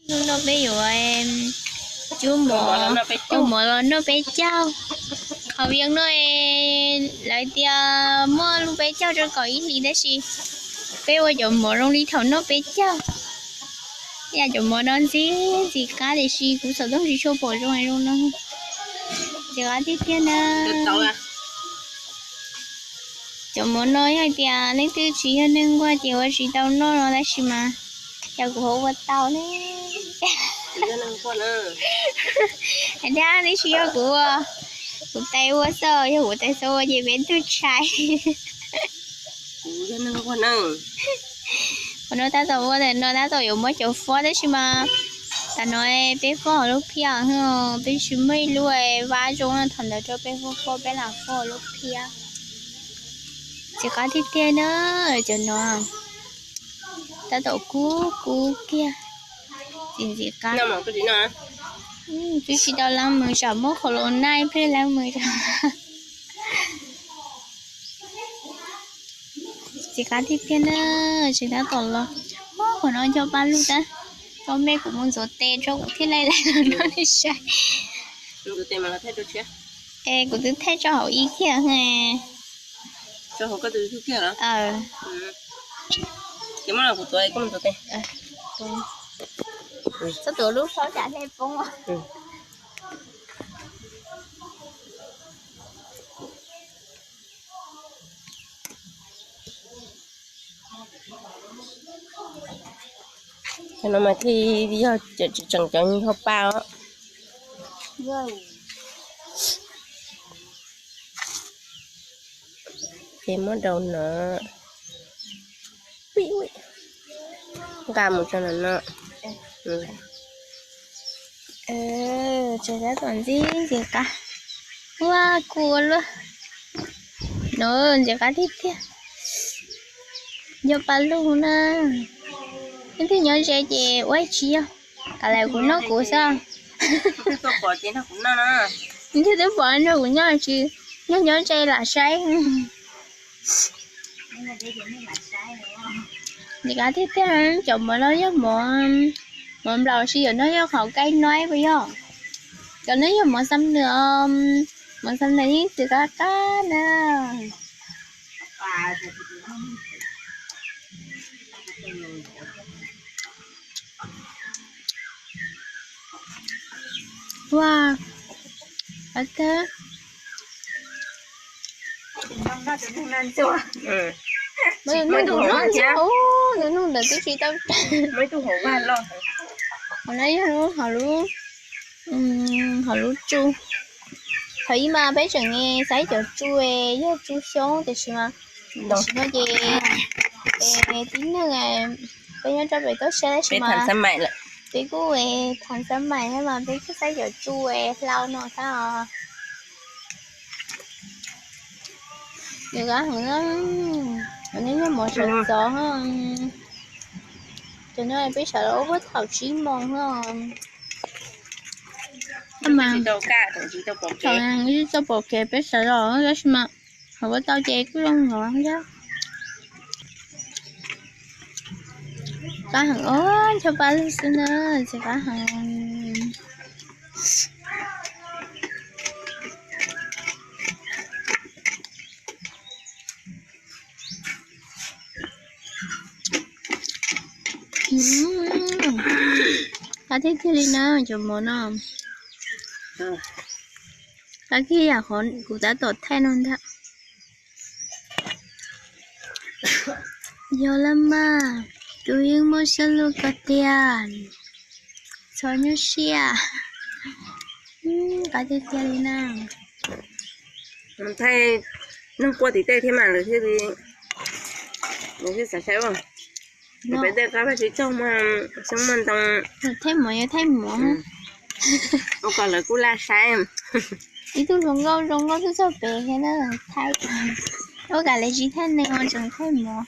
Hnub no peb yuav cub mov, ua mov los noj peb caug. Qhov viev no lawv tias muaj lub peb caug rau kaum ib hlis tab sis peb ua cov mov zoo li thaum noj peb caug. Yam cov mov no ntxim ntxim qab tiam sis kuv xov tooj tsis tshua pom zoo zoo no. Ntxim qab tiag tiag na. Cov mov no yog hais tias leej twg tsis yog neeg nquag ces ua tsis tau noj no tab sis mas cas kuv ho ua tau ne. Hais tias twb tsis yog kuv ua, kuv tais ua xwb, yog kuv tais xav ua ces peb tug tshais. Qhov no tab tom ua ntawm no tab tom yuav muab cov fob tab sis mas tam no peb fob hauv lub phiab, peb tsis muaj ib lub vab zoo no, thaum ntawd rau peb fob fob peb lam fob hauv lub phiab. Ntxim qab tiag tiag na, cov no tab tom kub kub kiag, ntxim ntxim qab. Twb tsis tau leej mus tsam muab qhov los naj ib pliag leej mus tsam. Ntxim qab tiag tiag na, tseem tab tom los. Qhov no nco paj lug tab, tau me kuv mus ntxuav tes tso kuv thiaj li los noj nej saib. Es kuv twb thaij tso hauv ib kiag. Txhob tuav lub plaub tsam hle poob. Cov no mas thiaj yog tseem cov ncho pa os. Ces muab daus no nqa mus rau no no. Tseem tab tom ntxim ntxim qab. Ua kua luaj. No ntxim qab tiag tiag. Nco paj lug na. Leej twg nyob ze ces ua tsis yog, kav liam kuv noj kuv xwb. Leej twg twb pom nrog kuv nyob tsis, nyob nyob ze lam saib. Ntxim qab tiag tiag, cov mov no yog mov, mov nplaum sis yog no yog qhov kaij nuav puas yog? Cov no yog mov xam nws, mov xam nws yeej txim qab qab na. Ua, qab kawg. Nws nug ntawm twb tsis tau, qhov no yog lub, hauv lub tsu. Thaum ub mas peb tseem xaiv cov tsu, yog tsu xyoob tiam sis mas tam sim no ces tib neeg peb nyob rau pem toj siab tab sis mas peb kuj tham xab mais thiab mas peb kuj xaiv cov tsu hlau no xwb os. Nws qab heev na, nws yog mov sawv ntxov. Cov no peb sawv los ua huab thaum tsib moos no. Thaum tsis tau pom kev peb sawv los tab sis mas ho ua tau ces kuj zoo nkaus thiab. Qab heev os, ncho paj lug xwb na, tsis qab heev. Qab tiag tiag li na cov mov no. Qab kiag yam qhov kuv tab tom thaij no ntag. Yog lawm mas, kuv yeej muaj siab lug kawg tiag. Txhob nyuaj siab. Qab tiag tiag li na. Thaij neeg quaj tim tej thiab mas lawv thiaj li, lawv thiaj xav saib ua. Peb tej qab vaj tsis tsaug muaj xyoob muaj ntoo. Thaij mov yog thaij mov. Ua kom lawv kuj laj saib. Ib tug hluas nkauj zoo nkauj txog txog pem thiab na, thaij. Ua kom lawv tsis thaij neeg tseem thaij mov.